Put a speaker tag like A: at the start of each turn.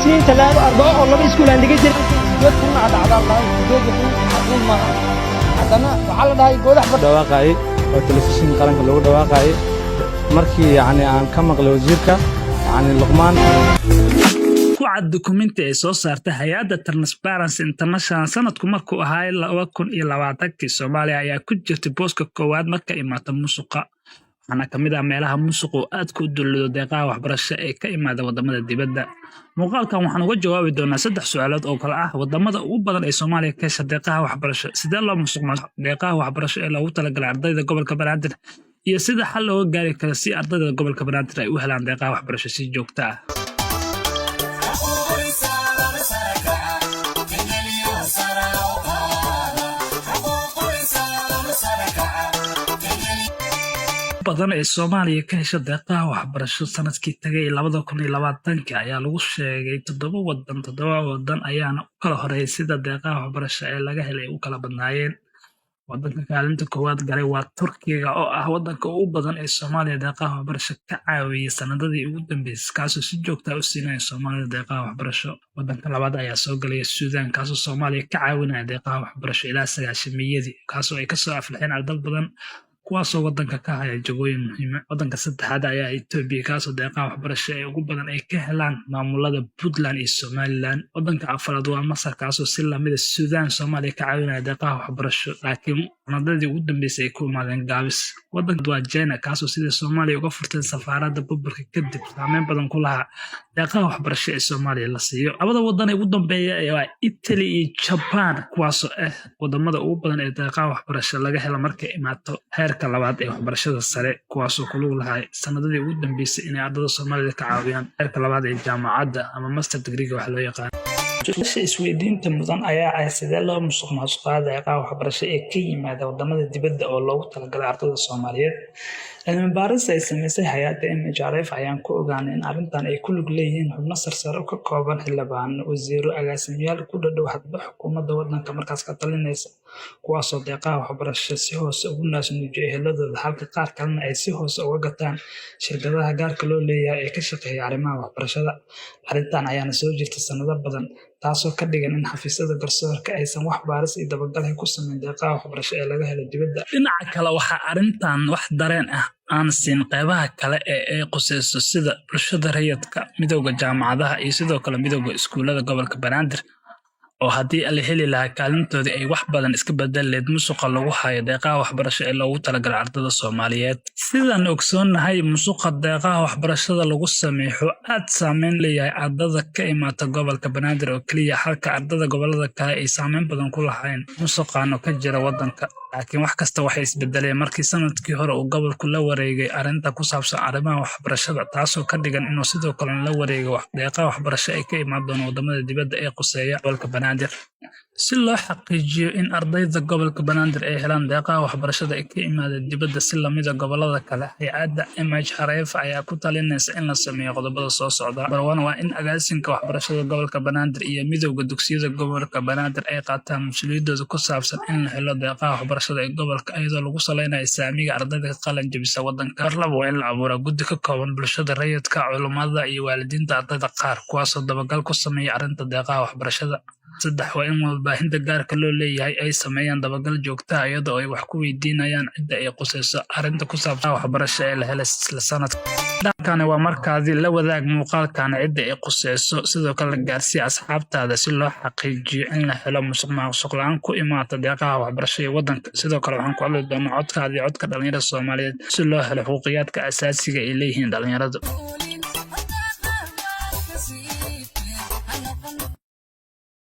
A: Isniin, Talaado, Arbaco oo laba iskuul aan dhigan jiray.
B: 8,000 aa dhacdaa lahay, 8,000 macquul maaha. Haddana waxaa la dhahay Goodax Bar
C: Dhawaaqayay oo telefishinka qaranka lagu dhawaaqayay markii yacni aan ka maqlay wasiirka, yacni Luqmaan.
D: Ku cad dukumenti ay soo saartay hay-adda Transparency International sanadku markuu ahaa 2020-kii, Soomaaliya ayaa ku jirtay booska koowaad marka imaata musuqa. Waxaana ka mid ah meelaha musuq oo aadka u dullido deeqaha waxbarasho ee ka imaada wadamada dibadda. Muuqaalkan waxaan uga jawaabi doonaa saddex su-aalood oo kale ah: wadamada ugu badan ee Soomaaliya ka hesha deeqaha waxbarasho, sidee loo musuqmaasuqo deeqaha waxbarasho ee loogu talagalay ardayda gobolka Banaadir, iyo sida xal looga gaari karo si ardayda gobolka Banaadir ay u helaan deeqaha waxbarasho si joogto ah. Badan ee Soomaaliya ka hesha deeqaha waxbarasho sanadkii tagay 2020-ka ayaa lagu sheegay toddoba wadan. Toddoba wadan ayaana u kala horeeyay sida deeqaha waxbarasho ee laga helay u kala badnaayeen. Wadanka kaalinta koowaad galay waa Turkiga, oo ah wadanka ugu badan ee Soomaaliya deeqaha waxbarasho ka caawiyay sanadadii ugu dambeysay, kaasoo si joogta ah u siinaya Soomaalida deeqaha waxbarasho. Wadanka labaad ayaa soo galaya Suudaan, kaasoo Soomaaliya ka caawinaya deeqaha waxbarasho ilaa 90-miyadii, kaasoo ay kasoo aflaxeen arday badan, kuwaasoo wadanka ka haya jagooyin muhiima. Wadanka saddexaad ayaa Itoobiya, kaasoo deeqaha waxbarasho ee ugu badan ay ka helaan maamulada Puntland iyo Somaliland. Wadanka afraad waa Masar, kaasoo si lamida Suudaan Soomaaliya ka caawinaya deeqaha waxbarasho, laakiin sanadadii ugu dambeysay ay ku imaadeen gaabis. Wadanka waa China, kaasoo sida Soomaaliya uga furteen safaaradda burburka kadib saameyn badan ku lahaa deeqaha waxbarasho ee Soomaaliya la siiyo. Labada wadan ee ugu dambeeya waa Italy iyo Japan, kuwaasoo ah wadamada ugu badan ee deeqaha waxbarasho laga helo markay imaato heerka labaad ee waxbarashada sare, kuwaasoo ku lug lahaa sanadadii ugu dambeysay inay ardada Soomaalida ka caawiyaan heerka labaad ee jaamacadda ama master degree-ga waxa loo yaqaan. Su-aasha isweydiinta mudan ayaa ah: sidee loo musuqmaasuqaa deeqaha waxbarasho ee ka yimaada wadamada dibadda oo loogu talagalay ardayda Soomaaliyeed? Cilmi baaris ay samaysay hay-adda MHRF ayaan ku ogaanay in arrintan ay ku lug leeyihiin xubno sarsare oo ka kooban xildhibaano, wasiirro, agaasimayaal ku dhadhow hadba xukuumadda waddanka markaas ka talinaysa, kuwaasoo deeqaha waxbarasho si hoose ugu naasnuujiya eheladooda, halka qaar kalena ay si hoose uga gataan shirkadaha gaarka loo leeyahay ee ka shaqeeya arrimaha waxbarashada. Arrintan ayaana soo jirta sanado badan, taasoo ka dhigan in xafiisyada garsoorka aysan wax baaris iyo dabagal ku samayn deeqaha waxbarasho ee laga helo dibadda. Dhinaca kale, waxaa arrintan wax dareen ah aan siin qeybaha kale ee ay quseyso, sida bulshada rayidka, midowga jaamacadaha iyo sidoo kale midowga iskuulada gobolka Banaadir, oo haddii la heli lahaa kaalintoodii ay wax badan iska bedeli lahayd musuqa lagu hayo deeqaha waxbarasho ee loogu talagalay ardayda Soomaaliyeed. Sidaan ogsoonnahay, musuqa deeqaha waxbarashada lagu sameeyo wuxuu aad saameyn leeyahay ardada ka imaata gobolka Banaadir oo keliya, halka ardada gobolada kale ay saameyn badan ku lahayn musuqan oo ka jira wadanka. Laakiin wax kasta waxay isbedeleen markii sanadkii hore uu gobolku la wareegay arrinta ku saabsan arrimaha waxbarashada, taasoo ka dhigan inuu sidoo kale la wareego deeqaha waxbarasho ee ka imaan doona wadamada dibadda ee quseeya gobolka Banaadir. Si loo xaqiijiyo in ardayda gobolka Banaadir ay helaan deeqaha waxbarashada ee ka imaada dibadda si lamid ah gobolada kale, hay-adda MHRF ayaa ku talinaysa in la sameeyo qodobada soo socda. Number one waa in agaasinka waxbarashada gobolka Banaadir iyo midowga dugsiyada gobolka Banaadir ay qaataan mas'uuliyadooda ku saabsan in la helo deeqaha waxbarashada ee gobolka, iyadoo lagu saleynayo saamiga ardayda ka qalin jebisa wadanka. Number laba waa in la abuuraa guddi ka kooban bulshada rayidka, culimada iyo waalidiinta ardayda qaar, kuwaasoo dabagal ku sameeya arrinta deeqaha waxbarashada. Saddex waa in warbaahinta gaarka loo leeyahay ay sameeyaan dabagal joogto ah, iyadoo ay wax ku weydiinayaan cidda ay quseyso arrinta ku saabsan waxbarasho ee la helay isla sanadka. Kani waa markaadii la wadaag muuqaalkan cidda ay quseyso, sidoo kale gaarsii asxaabtaada si loo xaqiijiyo in la helo musuqmaasuq la'aan ku imaata deeqaha waxbarasho ee wadanka. Sidoo kale, waxaan ku hadli doonaa codkaada iyo codka dhalinyarada Soomaaliyeed si loo helo xuquuqiyaadka aasaasiga ay leeyihiin dhalinyaradu.